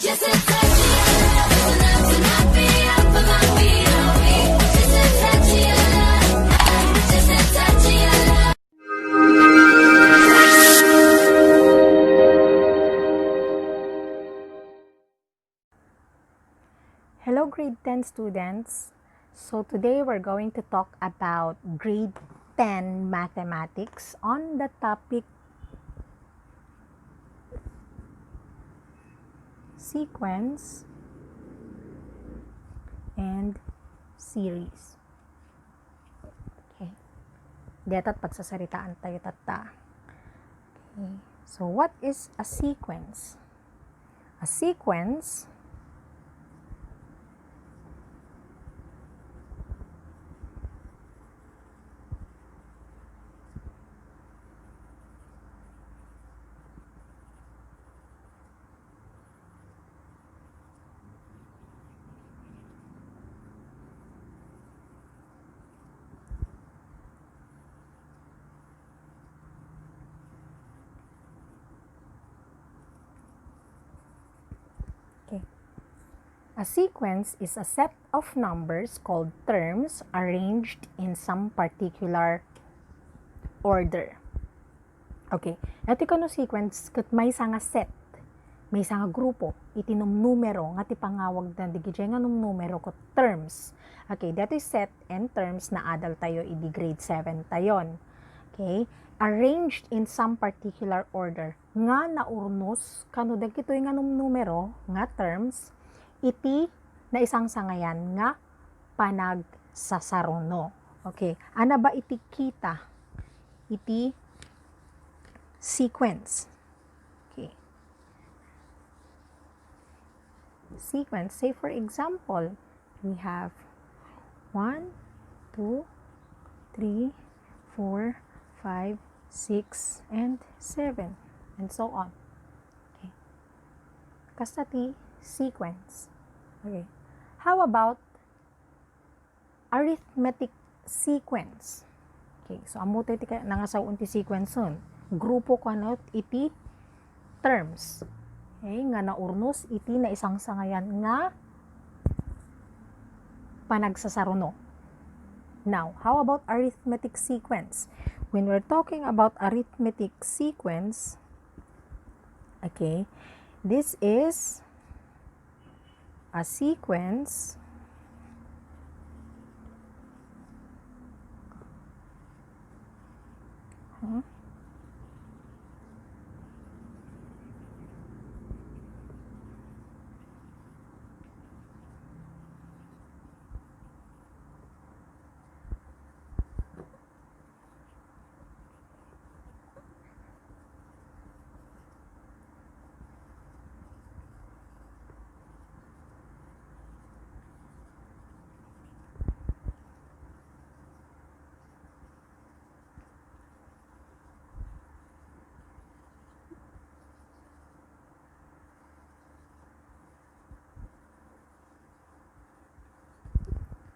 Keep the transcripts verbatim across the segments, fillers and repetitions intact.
Hello, grade ten students. So today we're going to talk about grade ten mathematics on the topic sequence and series. Okay. Deta't pagsasaritaan tayo tatta. Okay. So what is a sequence? A sequence Okay. A sequence is a set of numbers called terms arranged in some particular order. Okay. Iti kano sequence ket maysa nga set, maysa nga grupo iti numnumero nga ti pangawagda dagiti nga numnumero ket terms. Okay, that is set and terms na adal tayo idi grade seven tayon. Okay? Arranged in some particular order nga naurnos kano dagitoy nga numnumero nga terms iti naisangsangayan nga panagsasaruno. Okay. Ana ba iti kita iti sequence? Okay. Sequence, say for example, we have one, two, three, four, five, six, and seven, and so on. Okay. Kasta ti sequence. Okay. How about arithmetic sequence? Okay, so ammo tayo ti ka-, nangasaw-on ti sequence-en. Grupo kano iti terms. Okay, nga naurnos iti naisangsangayan nga panagsasaruno. Now, how about arithmetic sequence? When we're talking about arithmetic sequence, okay, this is a sequence. Hmm?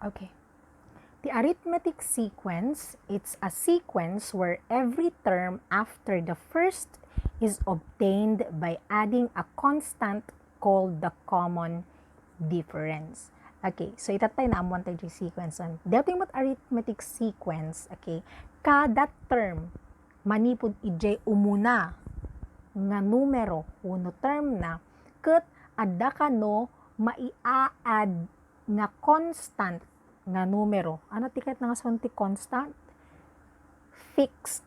Okay. The arithmetic sequence, it's a sequence where every term after the first is obtained by adding a constant called the common difference. Okay, so itattay naammoan tayo diay sequence-en. Daytoy met arithmetic sequence, okay, kada term manipud idiay umuna nga numero wenno term na, ket adda kano maiaad nga constant nga numero. Ano ti kayat nga sawen ti constant? Fixed.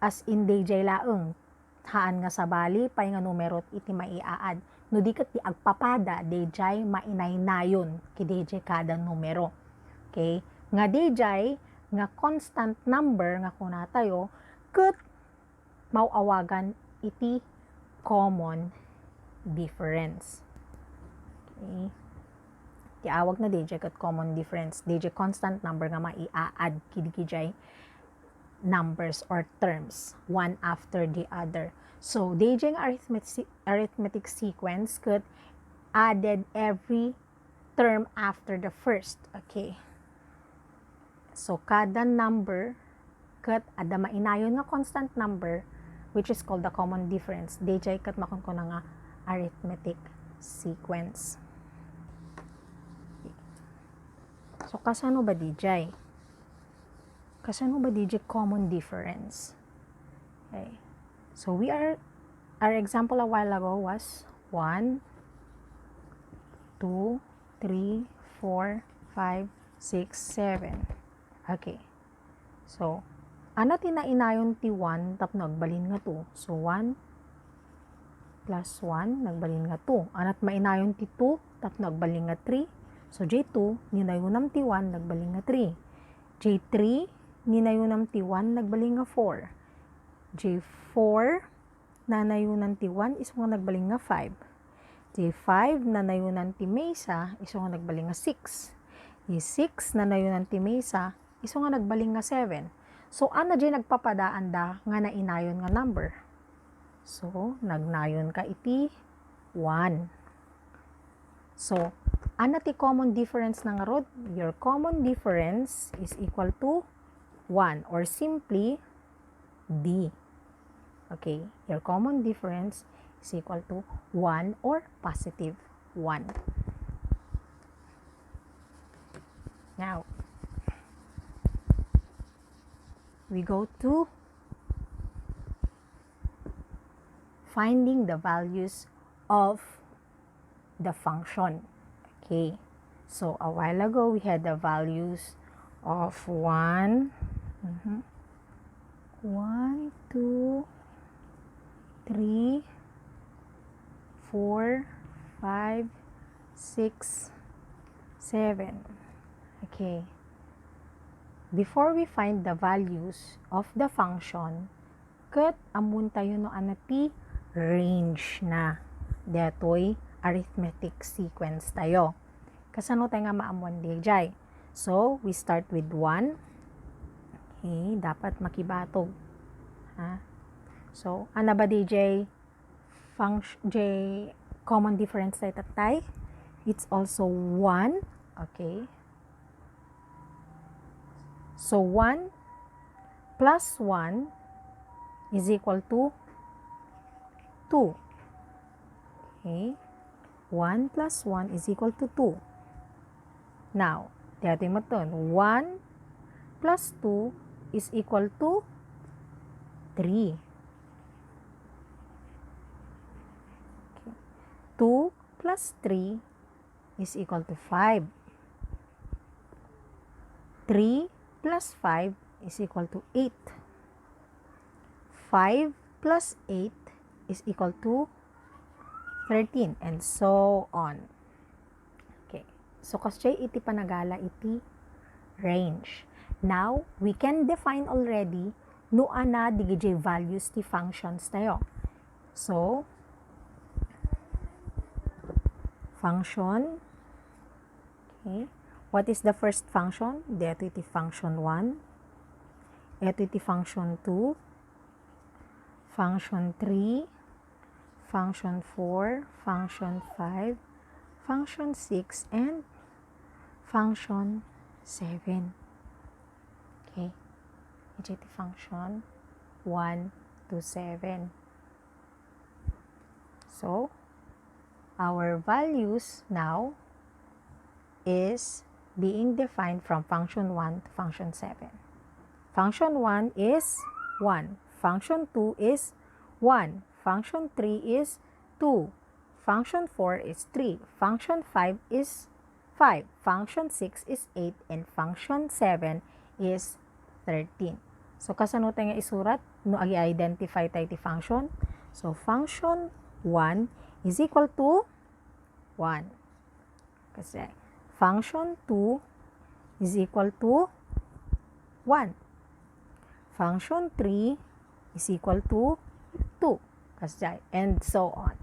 As in, daydiay laeng. Haan nga sabali pay nga numero iti maiaad. No di ket ti agpapada, daydiay mainaynayon ket daydiay kada numero. Okay? Nga daydiay nga constant number nga kunatayo, ket maaw-awagan iti common difference. Okay? Ti awagna daydiay ket common difference. Daydiay constant number nga maiaad kidi-, kidiay numbers or terms, one after the other. So, daydiay nga arithmetic, arithmetic sequence ket added every term after the first. Okay. So, kada number ket adda mainayon nga constant number, which is called the common difference. Daydiay ket makunkuna nga arithmetic sequence. So, kasano ba D J? Kasano ba D J common difference? Okay. So, we are, our example a while ago was one, two, three, four, five, six, seven. Okay. So, ania ti nainayon ti one tapno agbalin nga two? So, one plus one, nagbalin nga two. Ania ti mainayon ti two tapno agbalin nga three? So, J two, ninayonam ti one, nagbalin nga three. J three, ninayonam ti one, nagbalin nga four. J four, nanayonan ti one, isu nga nagbalin nga five. J five, nanayonan ti maysa, isu nga nagbalin nga six. J six, nanayonan ti maysa, isu nga nagbalin nga seven. So, ania diay nagpapadaanda nga nainayon nga number? So, nagnayonka iti one. So, ania ti common difference na ngarud? Your common difference is equal to one, or simply D. Okay, your common difference is equal to one or positive one. Now, we go to finding the values of the function. Okay. So, a while ago, we had the values of one, mhm, one, two, three, four, five, six, seven. Okay. Before we find the values of the function, ket ammoentayo no ania ti range na daytoy arithmetic sequence tayo. Kasano tayo nga maammoan D J? So, we start with one. Okay, dapat makibatog. Ha? So, ania ba D J function, J common difference tayo tatay? It's also one. Okay. So, one plus one is equal to two. Okay? One plus one is equal to two. Now, daytoy metten, one plus two is equal to three. Okay. Two plus three is equal to five. Three plus five is equal to eight. Five plus eight is equal to thirteen, and so on. Okay. So, kasdiay iti panagala iti range. Now, we can define already no ania dagiti values ti functions tayo. So, function. Okay. What is the first function? Daytoy iti function one. Daytoy iti function two. Function three. Function four. Function five. Function six. And function seven. Okay. Daytoy iti function one to seven. So, our values now is being defined from function one to function seven. Function one is one. Function two is one. Function three is two. Function four is three. Function five is five. Function six is eight. And function seven is thirteen. So, kasano tayo nga isurat no agi-identify tayo ti function? So, function one is equal to one. Kasdiay, function two is equal to one. Function three is equal to two. Kasdiay, and so on.